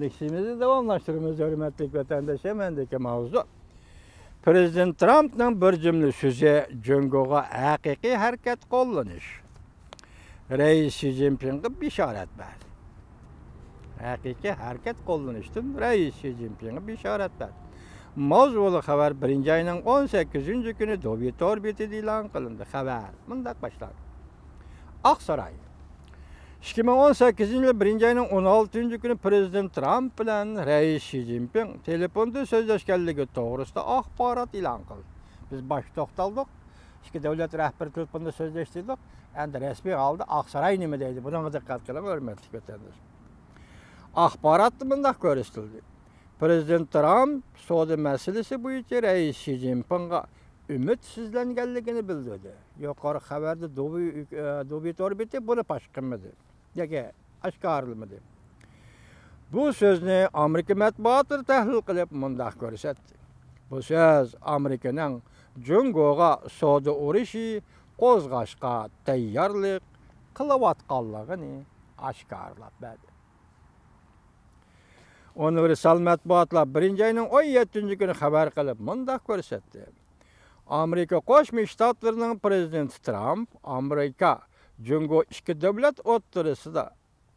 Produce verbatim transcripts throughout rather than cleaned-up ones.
لېكسىيىمىزنى داۋاملاشتۇرىمىز، ھۆرمەتلىك ۋەتەنداشلار. مەندىكى ماۋزۇ، پىرېزىدېنت ترامپنىڭ بىر جۈملە سۆزى جۇڭگوغا ھەقىقىي ھەرىكەت قوللىنىش. رەئىس شى جىنپىڭغا بېشارەت بەردى. ھەقىقىي ھەرىكەت قوللىنىشتىن رەئىس شى جىنپىڭغا بېشارەت بەردى. ماۋزۇلۇق خەۋەر بىرىنچى ئاينىڭ ئون سەككىزىنچى كۈنى دوبى تور بېتىدە ئېلان قىلىندى. خەۋەر مۇنداق باشلاندى. ئاق ساراي. ئىككى مىڭ ئون سەككىزىنچى يىل بىرىنچى ئاينىڭ ئون ئالتىنچى كۈنى پىرېزىدېنت ترامپ بىلەن رەئىس شى جىنپىڭ تېلېفوندا سۆزلەشكەنلىكى توغرىسىدا ئاخبارات ئېلان قىلدى. بىز باشتا توختالدۇق. ئىككى دەۋلەت رەھبىرى تېلېفوندا سۆزلەشتى دېدۇق. ئەمدى رەسمىي ھالدا ئاق ساراي نېمە دەيدۇ؟ بۇنىڭغا دىققەت قىلىڭ، ھۆرمەتلىك ۋەتەنداشلار. ئاخباراتتا مۇنداق كۆرسىتىلدى. پىرېزىدېنت ترامپ سودا مەسىلىسى بويىچە رەئىس شى جىنپىڭغا ئۈمىدسىزلەنگەنلىكىنى بىلدۈردى. يۇقىرى خەۋەردە دوبى، ئە، دوبى تور بېتى بۇنى پاش قىلمىدى ياكى ئاشكارىلىمىدى. بۇ سۆزنى ئامېرىكا مەتبۇئاتى تەھلىل قىلىپ مۇنداق كۆرسەتتى. بۇ سۆز ئامېرىكىنىڭ جۇڭگوغا سودا ئۇرۇشى قوزغاشقا تەييارلىق قىلىۋاتقانلىقىنى ئاشكارىلاپ بەردى. ئۇنىۋېرسال مەتبۇئاتلار بىرىنچى ئاينىڭ ئون يەتتىنچى كۈنى خەۋەر قىلىپ مۇنداق كۆرسەتتى. ئامېرىكا قوشما شتاتلىرىنىڭ پىرېزىدېنتى ترامپ ئامېرىكا جۇڭگو ئىككى دۆلەت ئوتتۇرىسىدا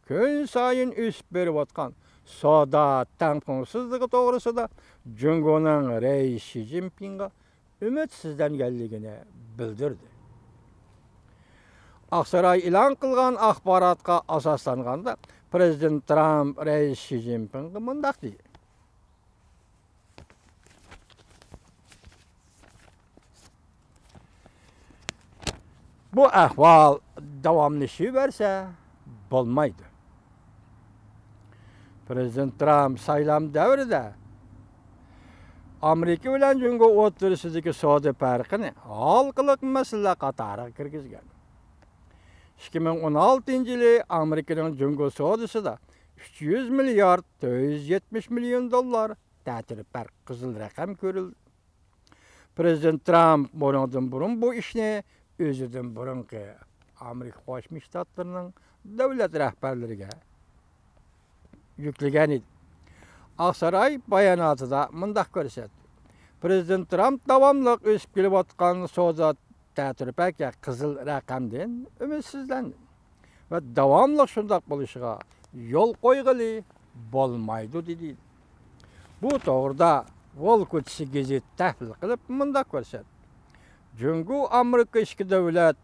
كۈنسايىن ئۆسۈپ بېرىۋاتقان سودا تەڭپۇڭسىزلىقى توغرىسىدا جۇڭگونىڭ رەئىسى شى جىنپىڭغا ئۈمىدسىزلەنگەنلىكىنى بىلدۈردى. ئاقساراي ئېلان قىلغان ئاخباراتقا ئاساسلانغاندا، پىرېزىدېنت ترامپ رەئىس شى جىنپىڭغا مۇنداق دېدى. بۇ ئەھۋال داۋاملىشىۋەرسە بولمايدۇ. پىرېزىدېنت ترامپ سايلام دەۋرىدە ئامېرىكا بىلەن جۇڭگو ئوتتۇرىسىدىكى سودا پەرقىنى ھالقىلىق مەسىلە قاتارىغا كىرگۈزگەن. ئىككى مىڭ ئون ئالتىنچى يىلى ئامېرىكىنىڭ جۇڭگو سودىسىدا ئۈچ يۈز مىليارد تۆت يۈز يەتمىش مىليون دوللار تەتۈر پەرق، قىزىل رەقەم كۆرۈلدى. پىرېزىدېنت ترامپ بۇنىڭدىن بۇرۇن بۇ ئىشنى ئۆزىدىن بۇرۇنقى ئامېرىكا قوشما شتاتلىرىنىڭ دۆلەت رەھبەرلىرىگە يۈكلىگەن ئىدى. ئاقساراي باياناتىدا مۇنداق كۆرسەتتى. پىرېزىدېنت ترامپ داۋاملىق ئۆسۈپ كېلىۋاتقان سودا تەتۈر پەرقى، قىزىل رەقەمدىن ئۈمىدسىزلەندى ۋە داۋاملىق شۇنداق بولۇشىغا يول قويغىلى بولمايدۇ، دېدى. بۇ توغرىدا ۋول كوچىسى گېزىتى تەھلىل قىلىپ مۇنداق كۆرسەتتى. جۇڭگو ئامېرىكا ئىككى دۆلەت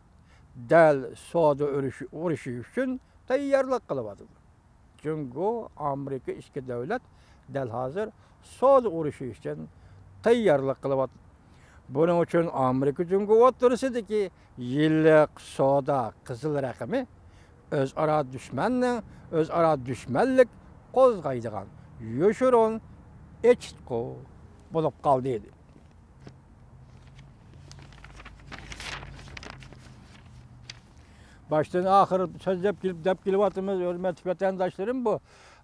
دەل سودا ئۇرۇشى، ئۇرۇشى ئۈچۈن تەييارلىق قىلىۋاتىدۇ. جۇڭگو ئامېرىكا ئىككى دۆلەت دەل ھازىر سودا ئۇرۇشى ئۈچۈن تەييارلىق قىلىۋاتىدۇ. بۇنىڭ ئۈچۈن ئامېرىكا جۇڭگو ئوتتۇرىسىدىكى يىللىق سودا قىزىل رەقىمى ئۆزئارا دۈشمەننىڭ، ئۆزئارا دۈشمەنلىك قوزغايدىغان يوشۇرۇن ئېچىتقۇ بولۇپ قالدى. باشتىن ئاخىر سۆزلەپ كېلىپ، دەپ كېلىۋاتىمىز، ھۆرمەتلىك ۋەتەنداشلىرىم، بۇ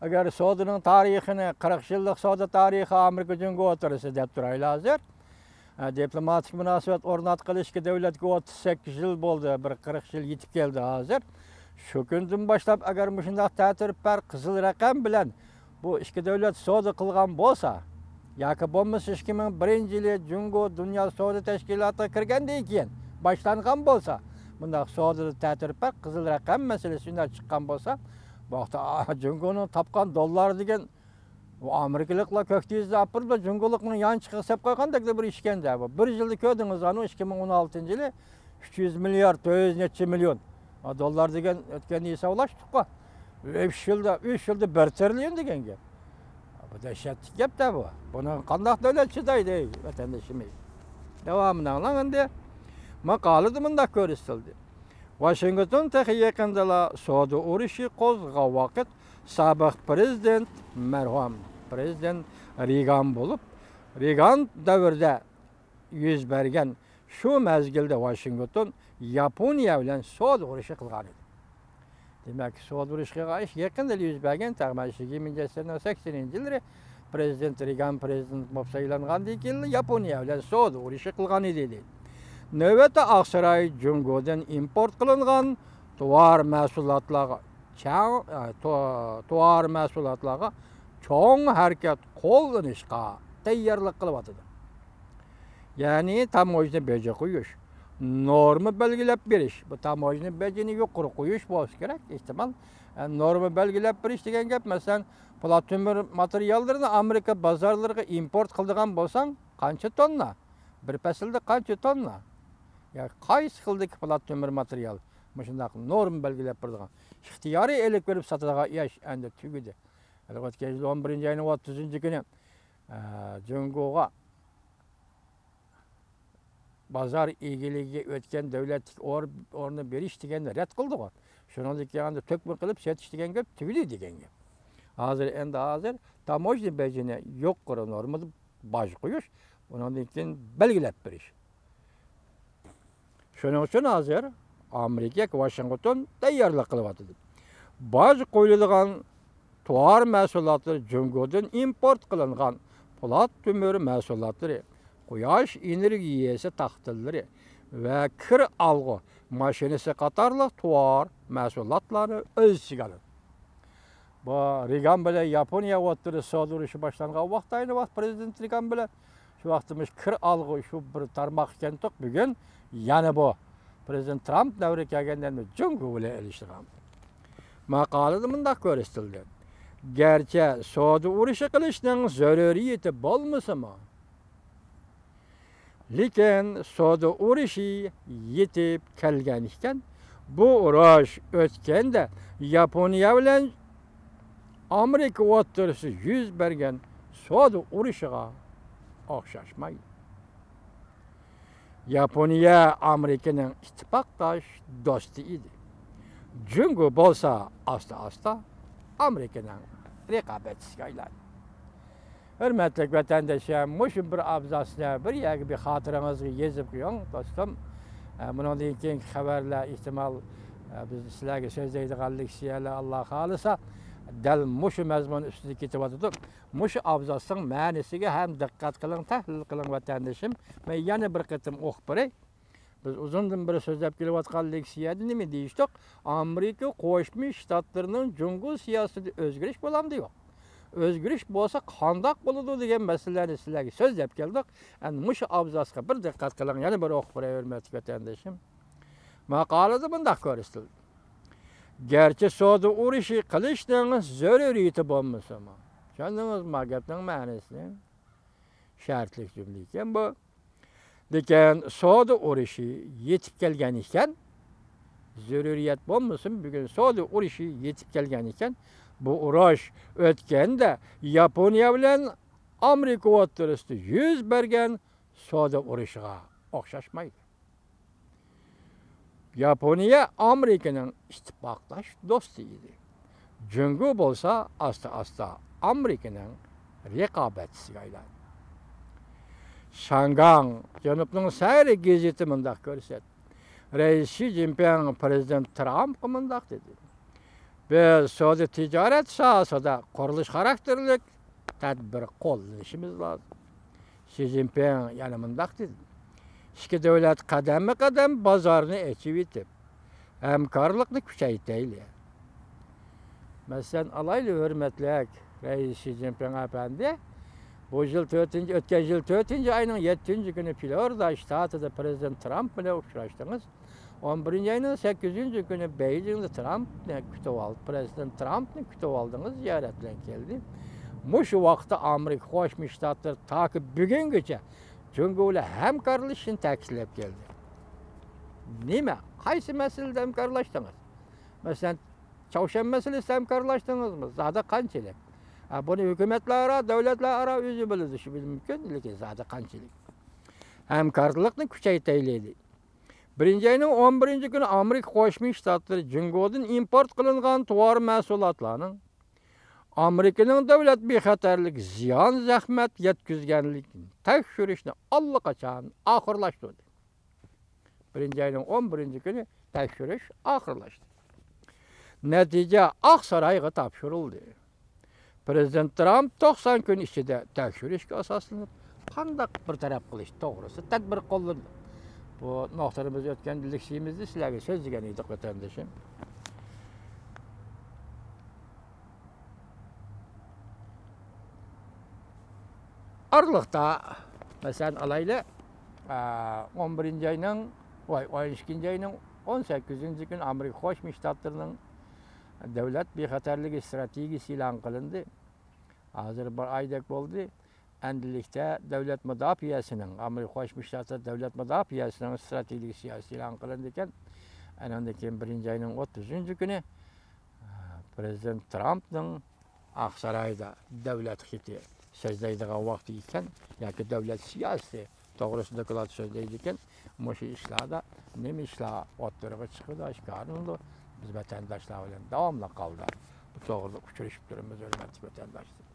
ئەگەر سودىنىڭ تارىخىنى، قىرىق يىللىق سودا تارىخى ئامېرىكا جۇڭگو ئوتتۇرىسى دەپ تۇرايلى ھازىر. ھە، دىپلوماتىك مۇناسىۋەت ئورناتقىلى ئىككى دۆلەتكە ئوتتۇز سەككىز يىل بولدى، بىر قىرىق يىل يېتىپ كەلدى ھازىر. شۇ كۈندىن باشلاپ ئەگەر مۇشۇنداق تەتۈر پەرق، قىزىل رەقەم بىلەن بۇ ئىككى دۆلەت سودا قىلغان بولسا، ياكى بولمىسا ئىككى مىڭ بىرىنچى يىلى جۇڭگو دۇنيا سودا تەشكىلاتىغا كىرگەندىن كېيىن باشلانغان بولسا، بۇنداق سودىدا تەتۈر پەرق، قىزىل رەقەم مەسىلىسى شۇنداق چىققان بولسا، بۇ ۋاقىتتا، ئا، جۇڭگونىڭ تاپقان دوللارى دېگەن، ئۇ ئامېرىكىلىقلار كۆك تېزىدە ئاپىرىپ، جۇڭگولۇقنىڭ يانچۇقىغا سېلىپ قويغاندەكلا بىر ئىشكەن-دە بۇ. بىر يىلدا كۆردىڭىز ئانۇ، ئىككى مىڭ ئون ئالتىنچى يىلى ئۈچ يۈز مىليارد، تۆت يۈز نەچچە مىليون دوللار دېگەن ئۆتكەندە ھېسابلاشتۇققۇ. ئۈچ يىلدا، ئۈچ يىلدا بىر تىرىليون دېگەن گەپ. بۇ دەھشەتلىك گەپ-دە بۇ. بۇنىڭغا قانداق دۆلەت چىدايدۇ، ئەي، ۋەتەندىشىم؟ داۋامىنى ئاڭلاڭ ئەمدى. ماقالىدە مۇنداق كۆرسىتىلدى. ۋاشىنگتون تېخى يېقىندىلا سودا ئۇرۇشى قوزغىغان ۋاقىت سابىق پىرېزىدېنت، مەرھۇم پىرېزىدېنت رېيگان بولۇپ، رېيگان دەۋرىدە يۈز بەرگەن شۇ مەزگىلدە ۋاشىنگتون ياپونىيە بىلەن سودا ئۇرۇشى قىلغان ئىدى. دېمەك، سودا ئۇرۇشى قىلغان ئىش يېقىندىلا يۈز بەرگەن، تەخمىنەن يىگىرمىنچى ئەسىرنىڭ سەكسىنىنچى يىللىرى پىرېزىدېنت رېيگان پىرېزىدېنت بولۇپ سايلانغاندىن كېيىنلا ياپونىيە بىلەن سودا ئۇرۇشى قىلغان ئىدى، دېدى. نۆۋەتتە ئاقساراي جۇڭگودىن ئىمپورت قىلىنغان تۇۋار مەھسۇلاتلارغا چاڭ، ئە، تو-، تۇۋار مەھسۇلاتلارغا چوڭ ھەرىكەت قوللىنىشقا تەييارلىق قىلىۋاتىدۇ. يەنى تاموژنا بېجى قويۇش، نورما بەلگىلەپ بېرىش، بۇ تاموژنا بېجىنى يۇقىرى قويۇش بولسا كېرەك، ئېھتىمال. ئە، نورما بەلگىلەپ بېرىش دېگەن گەپ، مەسىلەن، پولات تۆمۈر ماتېرىياللىرىنى ئامېرىكا بازارلىرىغا ئىمپورت قىلىدىغان بولساڭ، قانچە توننا؟ بىر پەسىلدە قانچە توننا؟ يا قايسى خىلدىكى پولات تۆمۈر ماتېرىيال؟ مۇشۇنداق نورما بەلگىلەپ بېرىدىغان، ئىختىيارىي ئېلىپ بېرىپ ساتىدىغان ئىش ئەمدى تۈگىدى. ھېلى ئۆتكەن يىل ئون بىرىنچى ئاينىڭ ئوتتۇزىنچى كۈنى، ئە، جۇڭگوغا بازار ئىگىلىكىگە ئۆتكەن دۆلەتلىك ئور-، ئورنى بېرىش دېگەننى رەت قىلدىغۇ. شۇنىڭدىن كېيىن ئەمدى تۆكمە قىلىپ سېتىش دېگەن گەپ تۈگىدى دېگەن گەپ. ھازىر ئەمدى ھازىر تاموژنا بېجىنى يۇقىرى نورمىدا باج قويۇش، ئۇنىڭدىن كېيىن بەلگىلەپ بېرىش. شۇنىڭ ئۈچۈن ھازىر ئامېرىكا ياكى ۋاشىنگتون تەييارلىق قىلىۋاتىدۇ. باج قويۇلىدىغان تاۋار مەھسۇلاتلىرى جۇڭگودىن ئىمپورت قىلىنغان پولات تۆمۈر مەھسۇلاتلىرى، قۇياش ئېنېرگىيەسى تاختىلىرى ۋە كىر ئالغۇ ماشىنىسى قاتارلىق تاۋار مەھسۇلاتلارنى ئۆز ئىچىگە ئالىدۇ. بۇ رېگان بىلەن ياپونىيە ئوتتۇرىسىدا سودا ئۇرۇشى باشلانغان ۋاقىت، ئەينى ۋاقىت پىرېزىدېنت رېگان بىلەن شۇ ۋاقىتتا مۇشۇ كىر ئالغۇ شۇ بىر تارماق ئىكەنتۇق، بۈگۈن يەنە بۇ پىرېزىدېنت ترامپ دەۋرى كەلگەندە جۇڭگو بىلەن ئېلىشىدىغان. ماقالىدە مۇنداق كۆرسىتىلدى: گەرچە سودا ئۇرۇشى قىلىشنىڭ زۆرۈرىيىتى بولمىسىمۇ، لېكىن سودا ئۇرۇشى يېتىپ كەلگەن ئىكەن. بۇ ئۇرۇش ئۆتكەندە ياپونىيە بىلەن ئامېرىكا ئوتتۇرىسىدا يۈز بەرگەن سودا ئۇرۇشىغا ئوخشاشمايدۇ. ياپونىيە ئامېرىكىنىڭ ئىتتىپاقداش دوستى ئىدى. جۇڭگو بولسا ئاستا-ئاستا ئامېرىكىنىڭ رىقابەتچىسىگە ئايلاندى. ھۆرمەتلىك ۋەتەندىشىم، مۇشۇ بىر ئابزاسنى بىر يەرگە بىر خاتىرىڭىزگە يېزىپ قويۇڭ، دوستۇم. ئە، بۇنىڭدىن كېيىنكى خەۋەرلەر ئېھتىمال، ئە، بىز سىلەرگە سۆزلەيدىغان لېكسىيەلەر، ئاللا خالىسا، دەل مۇشۇ مەزمۇن ئۈستىدە كېتىۋاتىدۇ. مۇشۇ ئابزاسنىڭ مەنىسىگە ھەم دىققەت قىلىڭ، تەھلىل قىلىڭ، ۋەتەندىشىم. مەن يەنە بىر قېتىم ئوقۇپ بېرەي. بىز ئۇزۇندىن بېرى سۆزلەپ كېلىۋاتقان لېكسىيەدە نېمە دېيىشتۇق؟ ئامېرىكا قوشما شتاتلىرىنىڭ جۇڭگو سىياسىتىدە ئۆزگىرىش بولامدۇ يوق؟ ئۆزگىرىش بولسا قانداق بولىدۇ دېگەن مەسىلىلەرنى سىلەرگە سۆزلەپ كەلدۇق. ئەمدى مۇشۇ ئابزاسقا بىر دىققەت قىلىڭ، يەنە بىر ئوقۇپ بېرەي، ھۆرمەتلىك ۋەتەندىشىم. ماقالىدە مۇنداق كۆرسىتىلدى: گەرچە سودا ئۇرۇشى قىلىشنىڭ زۆرۈرىيىتى بولمىسىمۇ، چۈشەندىڭىزمۇ گەپنىڭ مەنىسىنى؟ شەرتلىك جۈملە ئىكەن بۇ. لېكىن سودا ئۇرۇشى يېتىپ كەلگەن ئىكەن، زۆرۈرىيەت بولمىسىمۇ، بۈگۈن سودا ئۇرۇشى يېتىپ كەلگەن ئىكەن. بۇ ئۇرۇش ئۆتكەندە ياپونىيە بىلەن ئامېرىكا ئوتتۇرىسىدا يۈز بەرگەن سودا ئۇرۇشىغا ئوخشاشمايدۇ. ياپونىيە ئامېرىكىنىڭ ئىتتىپاقداش دوستى ئىدى. جۇڭگو بولسا ئاستا-ئاستا ئامېرىكىنىڭ رىقابەتچىسىگە ئايلاندى. شياڭگاڭ جەنۇبنىڭ سەھىرى گېزىتى مۇنداق كۆرسەتتى: رەئىس شى جىنپىڭ پىرېزىدېنت ترامپقا مۇنداق دېدى: بىز سودا تىجارەت ساھەسىدە قۇرۇلۇش خاراكتېرلىك تەدبىر قوللىنىشىمىز لازىم. شى جىنپىڭ يەنە مۇنداق دېدى: ئىككى دۆلەت قەدەممۇ قەدەم بازارنى ئېچىۋېتىپ، ھەمكارلىقنى كۈچەيتەيلى. مەسىلەن ئالايلى، ھۆرمەتلىك رەئىس شى جىنپىڭ ئەپەندى، بۇ يىل تۆتىنچى، ئۆتكەن يىل تۆتىنچى ئاينىڭ يەتتىنچى كۈنى فلورىدا شتاتىدا پىرېزىدېنت ترامپ بىلەن ئۇچراشتىڭىز. ئون بىرىنچى ئاينىڭ سەككىزىنچى كۈنى بېيجىڭدا ترامپنى كۈتۈۋالدى، پىرېزىدېنت ترامپنى كۈتۈۋالدىڭىز، زىيارەت بىلەن كەلدى. مۇشۇ ۋاقىتتا ئامېرىكا قوشما شتاتلىرى تاكى بۈگۈنگىچە جۇڭگو بىلەن ھەمكارلىشىشنى تەكىتلەپ كەلدى. نېمە؟ قايسى مەسىلىدە ھەمكارلاشتىڭىز؟ مەسىلەن، چاۋشيەن مەسىلىسىدە ھەمكارلاشتىڭىزمۇ؟ زادى قانچىلىك؟ ھە، بۇنى ھۆكۈمەتلەر ئارا، دۆلەتلەر ئارا ئۆزى بىلىدۇ، شۇ مۇمكىن، لېكىن زادى قانچىلىك؟ ھەمكارلىقنى كۈچەيتەيلى. بىرىنچى ئاينىڭ ئون بىرىنچى كۈنى ئامېرىكا قوشما شتاتلىرى جۇڭگودىن ئىمپورت قىلىنغان تاۋار مەھسۇلاتلارنىڭ ئامېرىكىنىڭ دۆلەت بىخەتەرلىكىگە زىيان، زەخمەت يەتكۈزگەنلىكىنى تەكشۈرۈشنى ئاللىقاچان ئاخىرلاشتۇردى. بىرىنچى ئاينىڭ ئون بىرىنچى كۈنى تەكشۈرۈش ئاخىرلاشتى. نەتىجە ئاقسارايغا تاپشۇرۇلدى. پىرېزىدېنت ترامپ توقسان كۈن ئىچىدە تەكشۈرۈشكە ئاساسلىنىپ، قانداق بىر تەرەپ قىلىش توغرىسىدا تەدبىر قوللىنىدۇ. بۇ نۇقتىنى بىز ئۆتكەن لېكسىيىمىزدە سىلەرگە سۆزلىگەن ئىدۇق، ۋەتەندىشىم. ئارىلىقتا، مەسىلەن، ئالايلى، ئون بىرىنچى ئاينىڭ، ۋاي، ئون ئىككىنچى ئاينىڭ ئون سەككىزىنچى كۈنى ئامېرىكا قوشما شتاتلىرىنىڭ دۆلەت بىخەتەرلىكى ئىستراتېگىيىسى ئېلان قىلىندى. ھازىر بىر ئايدەك بولدى. ئەمدىلىكتە دۆلەت مۇداپىئەسىنىڭ، ئامېرىكا قوشما شتاتلىرى دۆلەت مۇداپىئەسىنىڭ ئىستراتېگىيىسى ئېلان قىلىندىكەن. ئەنىڭدىن كېيىن بىرىنچى ئاينىڭ ئوتتۇزىنچى كۈنى، ئە، پرېزىدېنت ترامپنىڭ ئاقسارايدا دۆلەت خېتى سۆزلەيدىغان ۋاقتى ئىكەن، ياكى دۆلەت سىياسىتى توغرىسىدا دوكلات سۆزلەيدىكەن. مۇشۇ ئىشلاردا نېمە ئىشلار ئوتتۇرىغا چىقىدۇ، ئاشكارىلىنىدۇ. بىز ۋەتەنداشلار بىلەن داۋاملىق ھالدا بۇ توغرىدا ئۇچرىشىپ تۇرىمىز، ھۆرمەتلىك ۋەتەنداشلار.